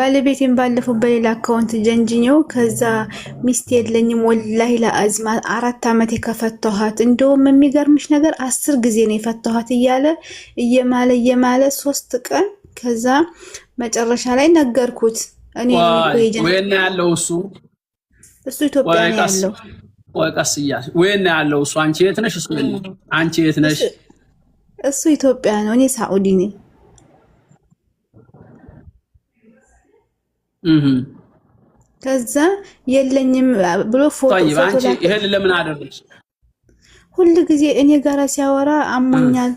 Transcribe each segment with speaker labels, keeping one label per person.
Speaker 1: ባለቤቴን ባለፈው በሌላ account ጀንጅኘው ከዛ ሚስት የለኝም ወላሂ ለአዝማ 4 ዓመት የከፈተኋት፣ እንደውም የሚገርምሽ ነገር 10 ጊዜ ነው የፈተኋት እያለ እየማለ እየማለ 3 ቀን፣ ከዛ መጨረሻ ላይ ነገርኩት። እኔ
Speaker 2: ወይና ያለው እሱ
Speaker 1: እሱ ኢትዮጵያ ነው ያለው።
Speaker 2: ቆይ ቀስ እያልሽ፣ ወይና ያለው እሱ፣ አንቺ የት ነሽ? እሱ አንቺ የት ነሽ?
Speaker 1: እሱ ኢትዮጵያ ነው፣ እኔ ሳኡዲ ነኝ። ከዛ የለኝም ብሎ ፎቶ
Speaker 2: طيب አንቺ ይሄን ለምን አደረግሽ?
Speaker 1: ሁል ጊዜ እኔ ጋራ ሲያወራ አሞኛል፣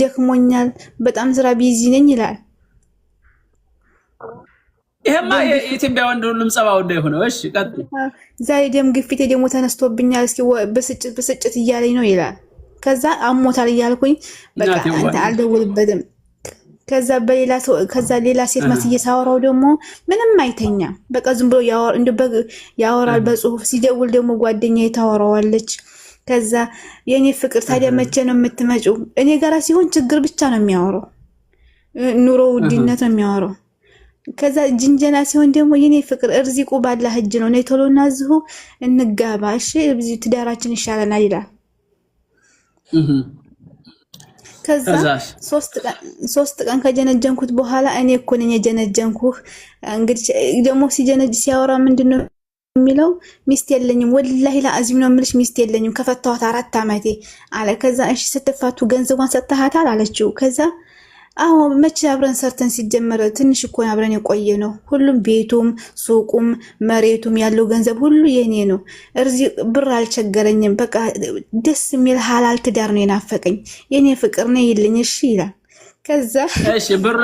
Speaker 1: ደክሞኛል፣ በጣም ስራ busy ነኝ ይላል።
Speaker 2: ይሄማ የኢትዮጵያ ወንድ ሁሉም ጸባው እንደሆነ። እሺ ቀጥል።
Speaker 1: ዛሬ ደም ግፊቴ ደግሞ ተነስቶብኛል፣ እስኪ ብስጭት ብስጭት እያለኝ ነው ይላል። ከዛ አሞታል እያልኩኝ በቃ አልደውልበትም። ከዛ በሌላ ሰው፣ ከዛ ሌላ ሴት መስዬ ሳወራው ደግሞ ምንም አይተኛም። በቃ ዝም ብሎ ያወራል በጽሁፍ። ሲደውል ደግሞ ጓደኛ ታወራዋለች። ከዛ የእኔ ፍቅር ታዲያ መቼ ነው የምትመጪው? እኔ ጋራ ሲሆን ችግር ብቻ ነው የሚያወራው፣ ኑሮ ውድነት ነው የሚያወራው። ከዛ ጅንጀና ሲሆን ደግሞ የኔ ፍቅር እርዚቁ ባላህ እጅ ነው፣ ነይ ቶሎ እና እዚሁ እንጋባ፣ እሺ ትዳራችን ይሻለናል ይላል። ከዛ 3 ቀን ከጀነጀንኩት በኋላ እኔ እኮ ነኝ የጀነጀንኩህ። እንግዲህ ደግሞ ሲጀነጅ ሲያወራ ምንድን ነው የሚለው? ሚስት የለኝም፣ ወላሂ ለአዚም ነው የምልሽ፣ ሚስት የለኝም፣ ከፈታኋት 4 ዓመቴ አለ። ከዛ እሺ ስትፋቱ ገንዘቧን ሰጥተሃታል አለችው። ከዛ አዎ መቼ አብረን ሰርተን፣ ሲጀመረ ትንሽ እኮ አብረን የቆየ ነው። ሁሉም ቤቱም ሱቁም መሬቱም ያለው ገንዘብ ሁሉ የኔ ነው። እርዚ ብር አልቸገረኝም። በቃ ደስ የሚል ሀላል ትዳር ነው የናፈቀኝ። የኔ ፍቅር ነው ይልኝ እሺ ይላል። ከዛ
Speaker 2: እሺ ብር፣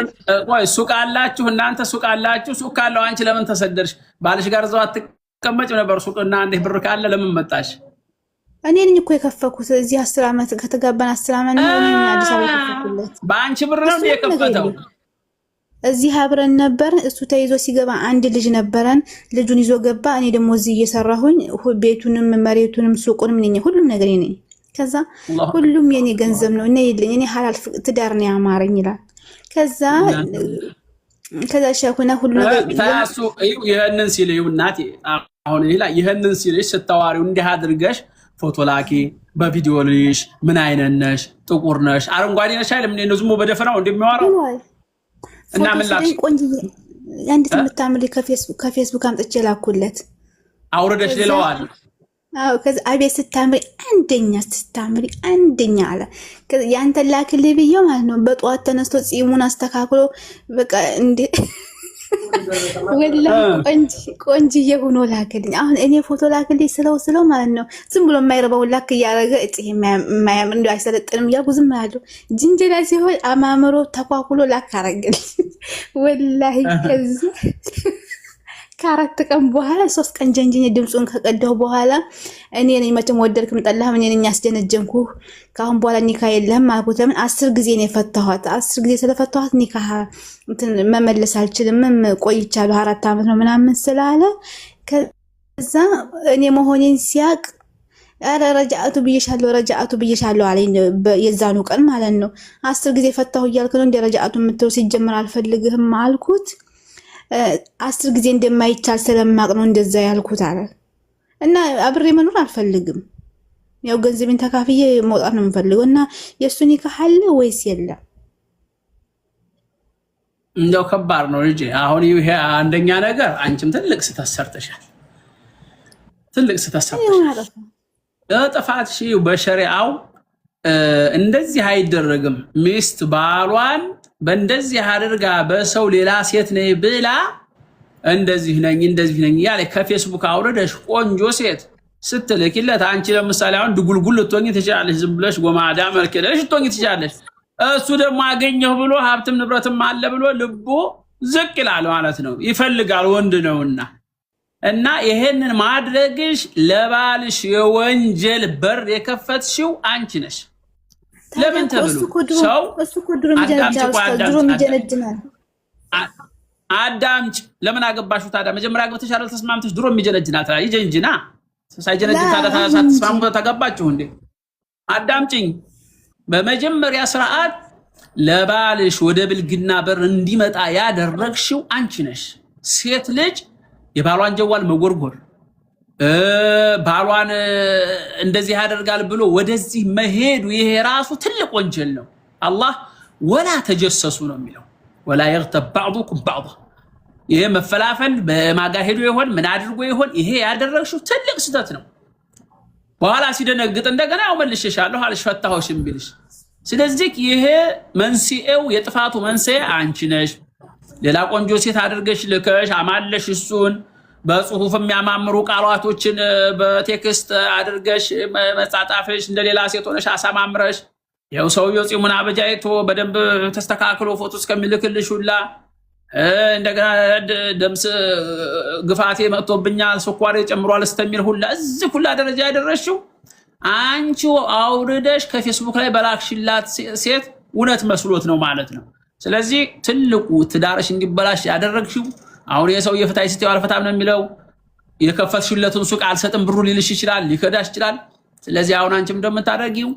Speaker 2: ቆይ ሱቅ አላችሁ እናንተ? ሱቅ አላችሁ? ሱቅ ካለው አንቺ ለምን ተሰደድሽ? ባልሽ ጋር እዛው አትቀመጭም ነበር? ሱቅና እንዴ ብር ካለ ለምን መጣሽ?
Speaker 1: እኔ ነኝ እኮ የከፈኩት። እዚህ 10 ዓመት ከተጋባን 10 ዓመት ነው። እኔ አዲስ አበባ የከፈኩለት።
Speaker 2: በአንቺ ብር ነው የከፈተው?
Speaker 1: እዚህ አብረን ነበር። እሱ ተይዞ ሲገባ አንድ ልጅ ነበረን። ልጁን ይዞ ገባ። እኔ ደግሞ እዚህ እየሰራሁኝ ቤቱንም መሬቱንም ሱቁንም ነኝ፣ ሁሉም ነገር ነኝ። ከዛ ሁሉም የኔ ገንዘብ ነው እኔ የለኝ፣ እኔ ሀላል ትዳር ነው ያማረኝ ይላል። ከዛ ሸኩና ሁሉ ነገር
Speaker 2: ታያሱ ይህንን ሲል እናቴ፣ አሁን ይህንን ሲልሽ ስታዋሪው እንዲህ አድርገሽ ፎቶ ላኪ፣ በቪዲዮ ልይሽ፣ ምን አይነት ነሽ? ጥቁር ነሽ? አረንጓዴ ነሽ አይልም። እኔ ዝም በደፈናው እንደሚያወራው
Speaker 1: እና ምን ላክሽ? ቆንጅዬ አንዲት የምታምር ከፌስቡክ አምጥቼ ላኩለት።
Speaker 2: አውርደሽ ሌላዋል።
Speaker 1: አዎ። ከዛ አቤት ስታምሪ፣ አንደኛ ስታምሪ አንደኛ አለ። ያንተን ላክልኝ ብዬው ማለት ነው። በጠዋት ተነስቶ ጺሙን አስተካክሎ በቃ እንዴ ወላሂ ቆንጅዬ ሆኖ ላክልኝ። አሁን እኔ ፎቶ ላክልኝ ስለው ስለው ማለት ነው ዝም ብሎ የማይረባውን ላክ እያደረገ እጽ የማያምር እንዲ አይሰለጥንም እያልኩ ዝም ያሉ፣ ጅንጀላ ሲሆን አማምሮ ተኳኩሎ ላክ አረገልኝ። ወላሂ ከዚህ ከ4 ቀን በኋላ፣ 3 ቀን ጀንጅኜ ድምፁን ከቀዳሁ በኋላ እኔ ነኝ መቼም ወደድክም ጠላህም እኔ ነኝ ያስጀነጀንኩህ። ከአሁን በኋላ ኒካ የለህም አልኩት። ለምን 10 ጊዜ ነው የፈታኋት። 10 ጊዜ ስለፈታኋት ኒካ እንትን መመለስ አልችልም። ቆይቻለሁ 4 ዓመት ነው ምናምን ስላለ ከዛ እኔ መሆኔን ሲያቅ ኧረ ረጃአቱ ብዬሻለሁ፣ ረጃአቱ ብዬሻለሁ አለኝ። የዛኑ ቀን ማለት ነው። 10 ጊዜ ፈታሁ እያልክ ነው እንደ ረጃአቱ የምትለው፣ ሲጀምር አልፈልግህም አልኩት። 10 ጊዜ እንደማይቻል ስለማቅ ነው እንደዛ ያልኩት አለ። እና አብሬ መኖር አልፈልግም። ያው ገንዘቤን ተካፍዬ መውጣት ነው የምፈልገው። እና የእሱ ኒካህ አለ ወይስ የለም?
Speaker 2: እንደው ከባድ ነው ልጄ። አሁን ይሄ አንደኛ ነገር አንቺም ትልቅ ስህተት ሰርተሻል። ትልቅ ስህተት ሰርተሻል። ጥፋትሽ በሸሪዓው እንደዚህ አይደረግም። ሚስት ባሏን በእንደዚህ አድርጋ በሰው ሌላ ሴት ነኝ ብላ እንደዚህ ነኝ እንደዚህ ነኝ እያለ ከፌስቡክ አውርደሽ ቆንጆ ሴት ስትልኪለት፣ አንቺ ለምሳሌ አሁን ድጉልጉል ልትሆኚ ትችላለሽ። ዝም ብለሽ ጎማዳ መልክ የለሽ ልትሆኚ ትችላለሽ። እሱ ደግሞ አገኘሁ ብሎ ሀብትም ንብረትም አለ ብሎ ልቡ ዝቅ ይላል ማለት ነው። ይፈልጋል ወንድ ነውና። እና ይሄንን ማድረግሽ ለባልሽ የወንጀል በር የከፈትሽው አንቺ ነሽ። ለምን ተብሎ ሰው አዳምጭ፣ ለምን አገባሽው ታዲያ? መጀመሪያ አግብተሽ አይደል ተስማምተሽ? ድሮ የሚጀነጅና ይጀንጅና ሳይጀነጅን ታዲያ ሳትስማሙ ተገባችሁ እንዴ? አዳምጭኝ። በመጀመሪያ ስርዓት ለባልሽ ወደ ብልግና በር እንዲመጣ ያደረግሽው አንቺ ነሽ። ሴት ልጅ የባሏን جوال መጎርጎር፣ ባሏን እንደዚህ ያደርጋል ብሎ ወደዚህ መሄዱ ይሄ ራሱ ትልቅ ወንጀል ነው። አላህ ولا تجسسوا ነው የሚለው፣ ولا يغتب بعضكم بعضا። ይሄ መፈላፈል በማጋ ሄዶ ይሆን ምን አድርጎ ይሆን? ይሄ ያደረግሽው ትልቅ ስህተት ነው። በኋላ ሲደነግጥ እንደገና ያው መልሼሻለሁ አልሽ፣ ፈታሁሽም ቢልሽ። ስለዚህ ይሄ መንስኤው የጥፋቱ መንስኤ አንቺ ነሽ። ሌላ ቆንጆ ሴት አድርገሽ ልከሽ አማለሽ፣ እሱን በጽሁፍ የሚያማምሩ ቃላቶችን በ text አድርገሽ መጻጣፍሽ፣ እንደሌላ ሴት ሆነሽ አሳማምረሽ፣ ይኸው ሰውየው ፂሙን አበጃይቶ በደንብ ተስተካክሎ ፎቶ እስከሚልክልሽ ሁላ፣ እንደገና ደምስ ግፋቴ መጥቶብኛል፣ ስኳሬ ጨምሯል እስከሚል ሁላ፣ እዚህ ሁላ ደረጃ ያደረሽው አንቺ አውርደሽ ከፌስቡክ ላይ በላክሽላት ሴት እውነት መስሎት ነው ማለት ነው። ስለዚህ ትልቁ ትዳርሽ እንዲበላሽ ያደረግሽው፣ አሁን የሰው የፍታይ ስትይው አልፈታም ነው የሚለው። የከፈትሽለትን ሱቅ አልሰጥም ብሩ ሊልሽ ይችላል፣ ሊከዳሽ ይችላል። ስለዚህ አሁን አንቺም እንደምታደርጊው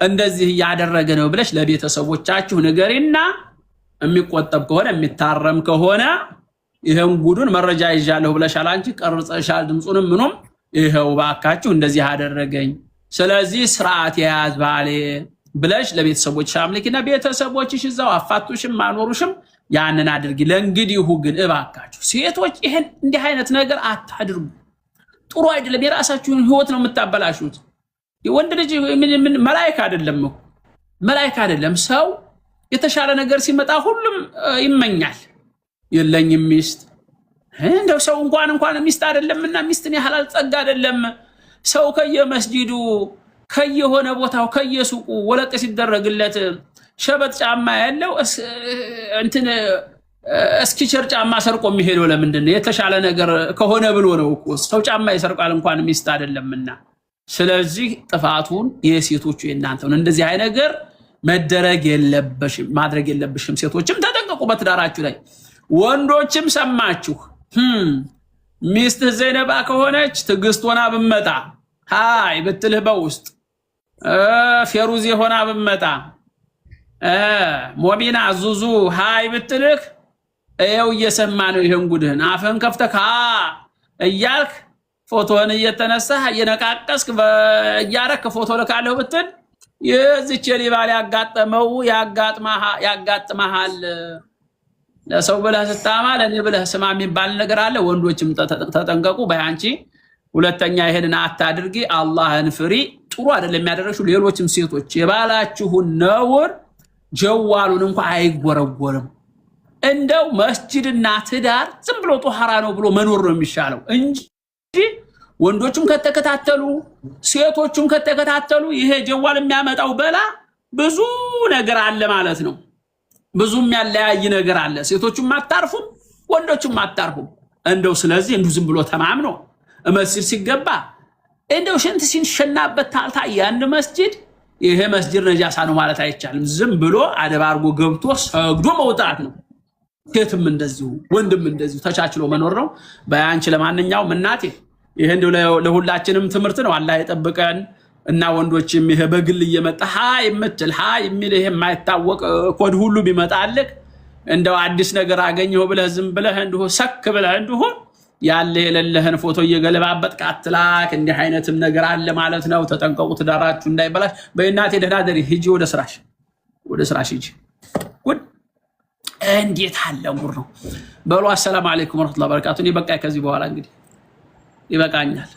Speaker 2: እንደዚህ እያደረገ ነው ብለሽ ለቤተሰቦቻችሁ ንገሪና የሚቆጠብ ከሆነ፣ የሚታረም ከሆነ፣ ይህን ጉዱን መረጃ ይዣለሁ ብለሻል። አንቺ ቀርጸሻል፣ ድምፁንም ምኑም፣ ይኸው ባካችሁ እንደዚህ አደረገኝ፣ ስለዚህ ስርዓት የያዝ ባሌ ብለሽ ለቤተሰቦችሽ አምልኪና ቤተሰቦችሽ እዛው አፋቱሽም አኖሩሽም ያንን አድርጊ። ለእንግዲሁ ግን እባካችሁ ሴቶች ይህን እንዲህ አይነት ነገር አታድርጉ። ጥሩ አይደለም። የራሳችሁን ህይወት ነው የምታበላሹት። ወንድ ልጅ ምን መላይክ አይደለም እኮ፣ መላይክ አይደለም። ሰው የተሻለ ነገር ሲመጣ ሁሉም ይመኛል። የለኝም ሚስት፣ እንደው ሰው እንኳን ሚስት አይደለምና ሚስትን ያህል ጸጋ አይደለም። ሰው ከየመስጂዱ፣ ከየሆነ ቦታው፣ ከየሱቁ ወለቅ ሲደረግለት ሸበጥ ጫማ ያለው እንትን እስኪቸር ጫማ ሰርቆ የሚሄደው ለምንድን ነው? የተሻለ ነገር ከሆነ ብሎ ነው እኮ ሰው ጫማ ይሰርቃል እንኳን ሚስት አይደለምና። ስለዚህ ጥፋቱን የሴቶቹ የእናንተ ነው። እንደዚህ አይነት ነገር መደረግ የለበሽም፣ ማድረግ የለብሽም። ሴቶችም ተጠንቀቁ በትዳራችሁ ላይ። ወንዶችም ሰማችሁ፣ ሚስትህ ዘይነባ ከሆነች ትዕግስት ሆና ብመጣ hi ብትልህ፣ በውስጥ ፌሩዜ ሆና ብመጣ፣ ሞሚና ዙዙ hi ብትልህ፣ ይኸው እየሰማ ነው ይሄን ጉድህን። አፍህን ከፍተህ እያልክ ፎቶህን እየተነሳህ እየነቃቀስክ እያረክ ፎቶ ልካለሁ ብትል የዚች የሊባል ያጋጠመው ያጋጥመሃል። ለሰው ብለህ ስታማ ለእኔ ብለህ ስማ የሚባል ነገር አለ። ወንዶችም ተጠንቀቁ። በይ አንቺ ሁለተኛ ይሄንን አታድርጊ፣ አላህን ፍሪ። ጥሩ አይደለም የሚያደረግሽው። ሌሎችም ሴቶች የባላችሁን ነውር ጀዋሉን እንኳ አይጎረጎርም። እንደው መስጂድና ትዳር ዝም ብሎ ጦሃራ ነው ብሎ መኖር ነው የሚሻለው እንጂ ወንዶቹም ከተከታተሉ ሴቶቹም ከተከታተሉ ይሄ جوال የሚያመጣው በላ ብዙ ነገር አለ ማለት ነው። ብዙ የሚያለያይ ነገር አለ። ሴቶቹም አታርፉም፣ ወንዶቹም አታርፉም። እንደው ስለዚህ እንዲሁ ዝም ብሎ ተማምኖ መስጂድ ሲገባ እንደው ሽንት ሲሸናበት ታልታየ አንድ መስጂድ ይሄ መስጂድ ነጃሳ ነው ማለት አይቻልም። ዝም ብሎ አደብ አድርጎ ገብቶ ሰግዶ መውጣት ነው። ሴትም እንደዚሁ ወንድም እንደዚሁ ተቻችሎ መኖር ነው። በአንቺ ለማንኛውም እናቴ ይሄ እንደው ለሁላችንም ትምህርት ነው። አላህ የጠብቀን እና ወንዶችም ይሄ በግል እየመጣ hi የምትል፣ hi የሚል ይሄ የማይታወቅ ኮድ ሁሉ ቢመጣልህ እንደው አዲስ ነገር አገኘሁ ብለህ ዝም ብለህ እንዲሁ ሰክ ብለህ እንዲሁ ያለ የሌለህን ፎቶ እየገለባበጥክ አትላክ። እንዲህ አይነትም ነገር አለ ማለት ነው። ተጠንቀቁ፣ ትዳራችሁ እንዳይበላሽ። በእናቴ ደህና ደሪ፣ ሂጂ ወደ ስራሽ፣ ወደ ስራሽ ሂጂ። ጉድ፣ እንዴት አለ ጉድ ነው። በሉ السلام عليكم ورحمة الله وبركاته። እኔ በቃ ከዚህ በኋላ እንግዲህ ይበቃኛል።